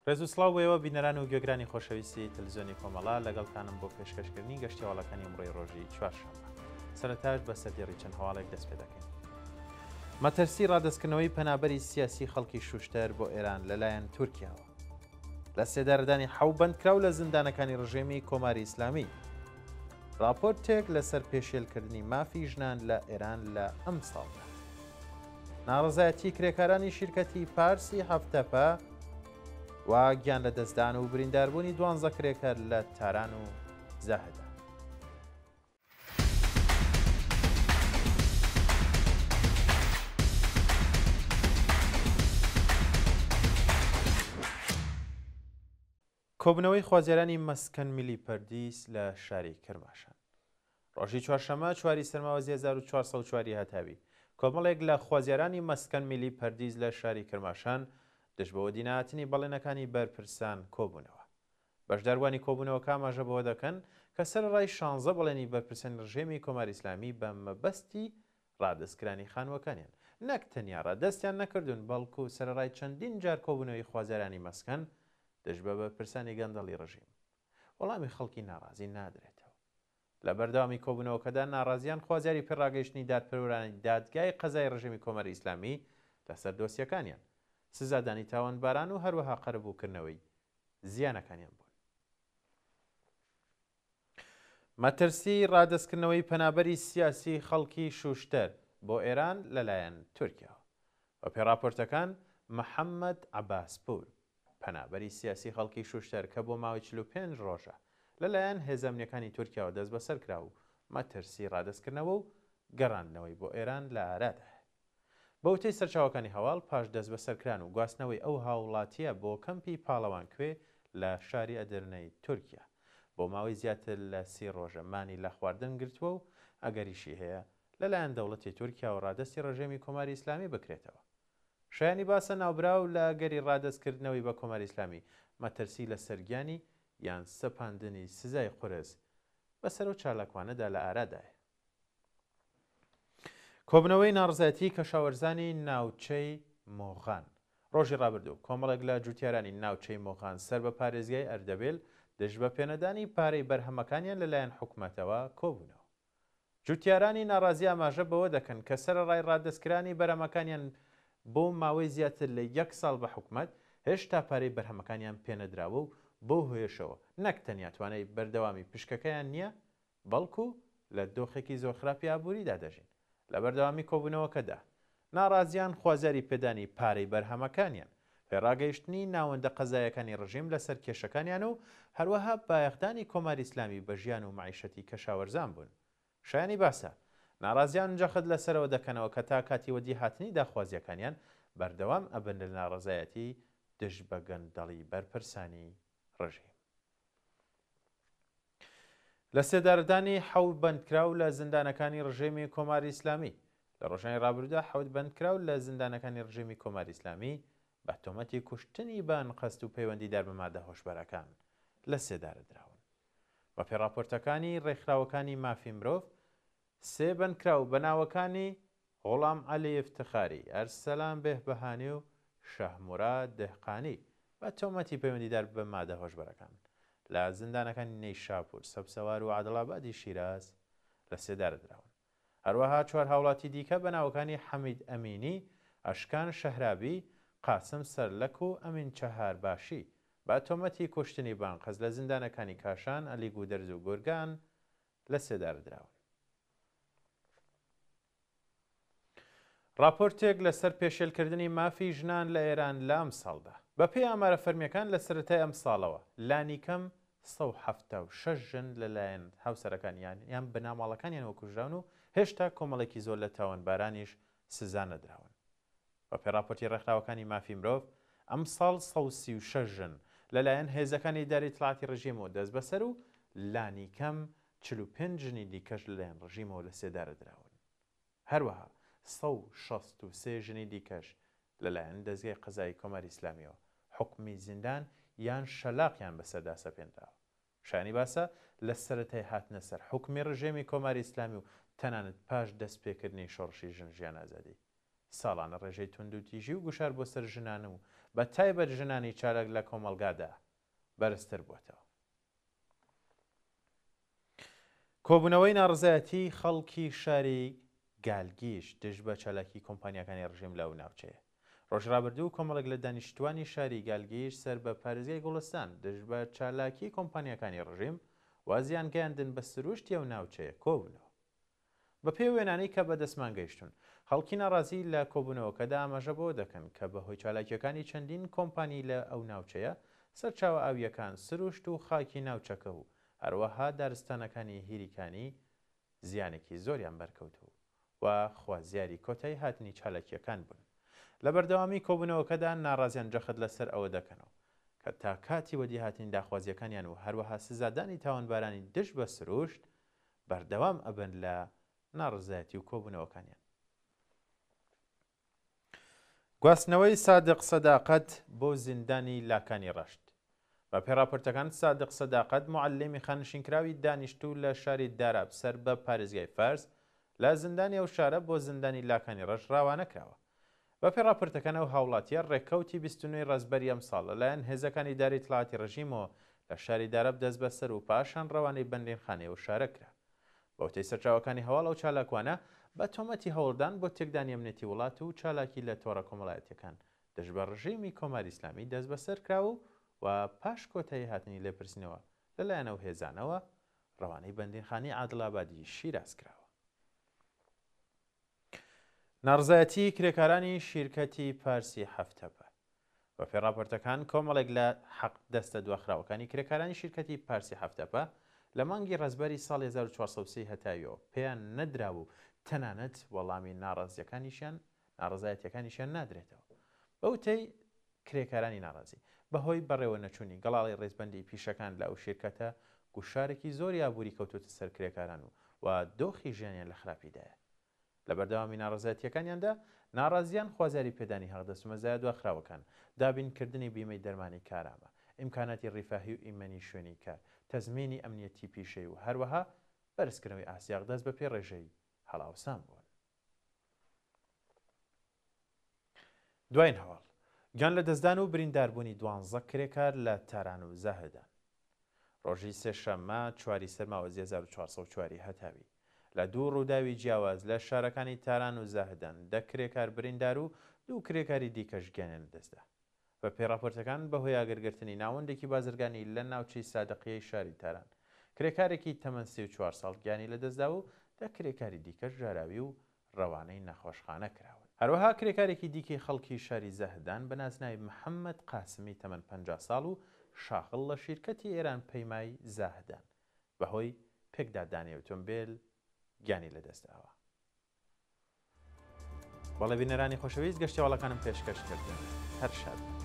ڕێز و سڵاو بۆ ئێوە بینەران و گوێگرانی خۆشەویستی تەلەفزیۆنی کۆمەڵە، لەگەڵتانم بۆ پێشکەشکردنی گەشتی هەواڵەکانی ئەمڕۆی ڕۆژی چوارشەممە. سەرەتاش بە سەردێڕی چەند هەواڵێک دەست پێ دەکەین. مەترسی ڕادەستکردنەوەی پەنابەری سیاسی خەڵکی شوشتەر بۆ ئێران لەلایەن تورکیاوە. لە سێدارەدانی حەو بەندکراو لە زیندانەکانی ڕژێمی کۆماری ئیسلامی. ڕاپۆرتێک لەسەر پێشێلکردنی مافی ژنان لە ئێران لە ئەمساڵدا. ناڕەزایەتی کرێکارانی شیرکەتی پارسی هەفتەپە و گیان لەدەستدان و برینداربوونی دوانزە کرێکار لە تاران و زاهدان. کۆبوونەوەی خوازیارانی مەسکەن میلی پەردیس لە شاری کرماشان. ڕۆژی چوارشەممە چواری سەرماوەزی 1404 ی هەتاوی، کۆمەڵێک لە خوازیارانی مەسکەن میلی پەردیس لە شاری کرماشان دژ بە وەدینەهاتنی بەڵێنەکانی بەرپرسان کۆبوونەوە. بەشداربووانی کۆبوونەوەکە ئاماژە بەوە دەکەن کە سەرەڕای شانزە بەڵێنی بەرپرسانی ڕژێمی کۆماری ئیسلامی بە مەبەستی ڕادەستکرانی خانووەکانیان، نەک تەنیا ڕادەستیان نەکردوون، بەڵکو سەرەڕای چەندین جار کۆبوونەوەی خوازیارانی مەسکەن دژ بە بەرپرسانی گەندەڵی ڕژیم، وەڵامی خەڵکی ناڕازی نادرێتەوە. لە بەردەوامی کۆبوونەوەکەدا ناڕازیان خوازیاری پێڕاگەیشتنی دادپەروەرانەی دادگای قەزای ڕژێمی کۆماری ئیسلامی لەسەر دۆسیەکانیان، سزادانی تاوانباران و هەروەها قەرەبووکردنەوەی زیانەکانیان بوون. مەترسی ڕادەستکردنەوەی پەنابەری سیاسی خەڵکی شوشتەر بۆ ئێران لەلایەن تورکیاوە. بەپێی ڕاپۆرتەکان، محەممەد عەباسپوور، پەنابەری سیاسی خەڵکی شوشتەر کە بۆ ماوەی 45 ڕۆژە لەلایەن هێزە ئەمنییەکانی تورکیاوە دەستبەسەر کرا و مەترسی ڕادەستکردنەوە و گەڕاندنەوەی بۆ ئێران لە ئارادایە. بە وتەی سەرچاوەکانی هەواڵ، پاش دەستبەسەرکران و گواستنەوەی ئەو هاووڵاتییە بۆ کەمپی پاڵەوانکوێ لە شاری ئەدرنەی تورکیا، بۆ ماوەی زیاتر لە سی ڕۆژە مانی لە خواردن گرتووە و ئەگەریشی هەیە لەلایەن دەوڵەتی تورکیاوە ڕادەستی ڕژێمی کۆماری ئیسلامی بکرێتەوە. شایانی باسە ناوبراو لە ئەگەری ڕادەستکردنەوەی بە کۆماری ئیسلامی، مەترسی لەسەر گیانی یان سەپاندنی سزای قورس بەسەر ئەو چالاکوانەدا لە ئارادایە. کۆبنەوەی ناڕزایەتی کەشاوەرزانی ناوچەی مۆغان ڕۆژی ڕابردوو کۆمەڵێک لە جوتیارانی ناوچەی مۆغان سەر بە پارێزگای ئەردەبێل دژ بە پێنەدانی پارەی بەرهەمەکانیان لەلایەن حکومەتەوە کۆبوونەوە. جوتیارانی ناڕازی ئاماژە بەوە دەکەن کە سەرەڕای ڕادەستکرانی بەرهەمەکانیان بۆ ماوەی زیاتر لە یەک ساڵ بە حکومەت، هێشتا پارەی بەرهەمەکانیان پێنەدراوە و بەو هۆیەشەوە نەک تەنیا توانای بەردەوامی پشکەکەیان نییە، بەڵکو لە دۆخێکی زۆر خراپی ئابووریدا دەژین. لە بەردەوامی کۆبوونەوەکەدا، ناڕازیان خوازیاری پێدانی پارەی بەرهەمەکانیان، پێڕاگەیشتنی ناوەندە قەزایەکانی ڕژیم لەسەر کێشەکانیان و هەروەها بایەخدانی کۆماری ئیسلامی بە ژیان و مەعیشەتی کەشاوەرزان بوون. شایانی باسە، ناڕازیان جەخت لەسەرەوە دەکەنەوە کە تا کاتی وەدیهاتنی داخوازییەکانیان بەردەوام ئەبن لە ناڕەزایەتی دژ بە گەندەڵی بەرپرسانی ڕژیم. لە سێدارەدانی حەوت بەندکراو لە زیندانەکانی ڕژێمی کۆماری ئیسلامی لە ڕۆژانی ڕابردوودا حەوت بەندکراو لە زیندانەکانی ڕژێمی کۆماری ئیسلامی بە تۆمەتی کوشتنی بە ئەنقەست و پەیوەندیدار بە مادە هۆشبەرەکان لە سێدارە دراون. بەپێی ڕاپۆرتەکانی ڕێکخراوەکانی مافی مرۆڤ، سێ بەندکراو بە ناوەکانی غوڵام عەلی ئیفتخاری، ئەرسەلان بێهبەهانی و شەهموراد دێهقانی بە تۆمەتی پەیوەندیدار بە مادە هۆشبەرەکان لە زیندانەکانی نەیشاپور، سەبزەوار و عادڵئابادی شیراز لە سێدارە دراون. هەروەها چوار هاوڵاتی دیکە بە ناوەکانی حەمید ئەمینی، ئەشکان شەهرابی، قاسم سەرلەک و ئەمین چەهارباشی بە تۆمەتی کوشتنی بانقەست لە زیندانەکانی کاشان، ئەلیگودەرز و گورگان لە سێدارە دراون. ڕاپۆرتێک لەسەر پێشێلکردنی مافی ژنان لە ئێران لە ئەمساڵدا. بەپێی ئامارە فەرمییەکان لە سەرەتای ئەمساڵەوە لانیکەم 176 ژن لەلایەن هاوسەرەکانیان یان بنەماڵەکانیانەوە کوژراون و هێشتا کۆمەڵێکی زۆر لە تاوانبارانیش سزا نەدراون. بەپێی ڕاپۆرتی ڕێکخراوەکانی مافی مرۆڤ، ئەمساڵ 136 ژن لەلایەن هێزەکانی ئیدارەی ئیتڵاعاتی ڕژیمەوە دەستبەسەر و لانیکەم 45 ژنی دیکەش لەلایەن ڕژیمەوە لەسێدارە دراون. هەروەها 163 ژنی دیکەش لەلایەن دەزگای قەزایی کۆماری ئیسلامییەوە حوکمی زیندان یان شەلاقیان بەسەردا سەپێنراوە. شایانی باسە لە سەرەتای هاتنە سەر حوکمی ڕژێمی کۆماری ئیسلامی و تەنانەت پاش دەستپێکردنی شۆڕشی ژن ژیان ئازادی، ساڵانە ڕێژەی توندوتیژی و گوشار بۆ سەر ژنان و بە تایبەت ژنانی چالاک لە کۆمەڵگادا بەرزتر بووەتەوە. کۆبوونەوەی ناڕەزایەتیی خەڵکی شاری گالگیش دژ بە چالاکی کۆمپانیاکانی ڕژیم لەو ناوچەیە. ڕۆژی ڕابردوو کۆمەڵێک لە دانیشتووانی شاری گالگیش سەر بە پارێزگای گوڵستان دژ بە چالاکی کۆمپانیاکانی ڕژیم و زیانگەیاندن بە سروشتی ئەو ناوچەیە کۆبوونەوە. بەپێی ئەو وێنانەی کە بەدەستمان گەیشتوون، خەڵکی ناڕازی لە کۆبوونەوەکەدا ئاماژە بەوە دەکەن کە بەهۆی چالاکییەکانی چەندین کۆمپانی لە ئەو ناوچەیە، سەرچاوە ئاوییەکان، سروشت و خاکی ناوچەکە و هەروەها دارستانەکانی هیریکانی زیانێکی زۆریان بەرکەوت و خوازیاری کۆتایی هاتنی چالاکییەکان بوون. لە بەردەوامی کۆبوونەوەکەدا ناڕازیان جەخت لەسەر ئەوە دەکەنەوە کە تا کاتی وەدیهاتنی داخوازییەکانیان و هەروەها سزادانی تاوانبارانی دژ بە سروشت بەردەوام ئەبن لە ناڕەزایەتی و کۆبوونەوەکانیان. گواستنەوەی سادق سەداقەت بۆ زیندانی لاکانی ڕەشت. بە پێی ڕاپۆرتەکان سادق سەداقەت موعەلیمی خانەنشینکراوی دانیشتوو لە شاری داراب سەر بە پارێزگای فارس لە زیندانی ئەو شارە بۆ زیندانی لاکانی ڕەشت ڕاوانە کراوە. بە پێی ڕاپۆرتەکان ئەو هاوڵاتییە ڕێکەوتی 29 ی ڕەزبەری ئەمساڵ لە لایەن هێزەکانی ئیدارەی ئیتڵاعاتی ڕژیمەوە لە شاری داراب دەستبەسەر و پاشان ڕەوانەی بەندینخانەی ئەو شارە کرا. بە وتەی سەرچاوەکانی هەواڵ ئەو چالاکوانە بە تۆمەتی هەوڵدان بۆ تێکدانی ئەمنیەتی وڵات و چالاکی لە تۆڕە کۆمەڵایەتیەکان دژ بە ڕژیمی کۆماری ئیسلامی دەستبەسەر کراوە و پاش کۆتایی هاتنی لێپرسینەوە لە لایەن ئەو هێزانەوە ڕەوانەی بەندینخانەی عادڵئابادی شیراز کراوە. ناڕزایەتی کرێکارانی شیرکەتی پارسی هەفتەپە. بەپێی ڕاپۆرتەکان کۆمەڵێک لە حەق دەستە دواخراوەکانی کرێکارانی شیرکەتی پارسی هەفتەپە لە مانگی ڕەزبەری ساڵی 1403 هەتاویەوە پێیان نەدراوە و تەنانەت وەڵامی ناڕازیەکانیشیان ناڕەزایەتیەکانیشیان نادرێتەوە. بە وتەی کرێکارانی ناڕازی، بەهۆی بەڕێوەنەچوونی گەڵاڵەی ڕیزبەندیی پیشەکان لە ئەو شیرکەتە، گوشارێکی زۆری ئابووری کەوتووەتە سەر کرێکاران و و دۆخی ژیانیان لە خراپیدایە. لە بەردەوامی ناڕەزایەتییەکانیاندا، ناڕازییان خوازیاری پێدانی حەقدەست و مەزایا دواخراوەکان، دابینکردنی بیمەی دەرمانی کارامە، ئیمکاناتی ڕیفاهی و ئیمەنی شوێنی کار، تەزمینی ئەمنیەتی پیشەیی و هەروەها بەرزکردنەوەی ئاستی حەقدەست بەپێی ڕێژەی هەڵاوسان بوون. دواین هەواڵ، گیان لەدەستدان و برینداربوونی دوانزە کرێکار لە تاران و زاهدان. ڕۆژی سێشەممە چواری سەرماوەزی 1404 ی هەتاوی، لە دوو ڕووداوی جیاواز لە شارەکانی تاران و زاهدان دە کرێکار بریندار و دوو کرێکاری دیکەش گیانیان لەدەستدا. بەپێی ڕاپۆرتەکان، بەهۆی ئاگرگرتنی ناوەندێکی بازرگانی لە ناوچەی سادقیەی شاری تاران، کرێکارێکی تەمەن 34 ساڵ گیانی لەدەستدا و دە کرێکاری دیکەش ژاراوی و رەوانەی نەخۆشخانە کراون. هەروەها کرێکارێکی دیکەی خەڵکی شاری زاهدان بە نازناوی محەممەد قاسمی تەمەن 50 ساڵ و شاغڵ لە شیرکەتی ئێران پەیمای زاهدان بەهۆی پێکدادانی ئۆتۆمبێل گیانی لەدەستداوە. بەڵێ بینەرانی خۆشەویست گەشتیواڵەکانم پێشکەش کردن هەر شاد بن.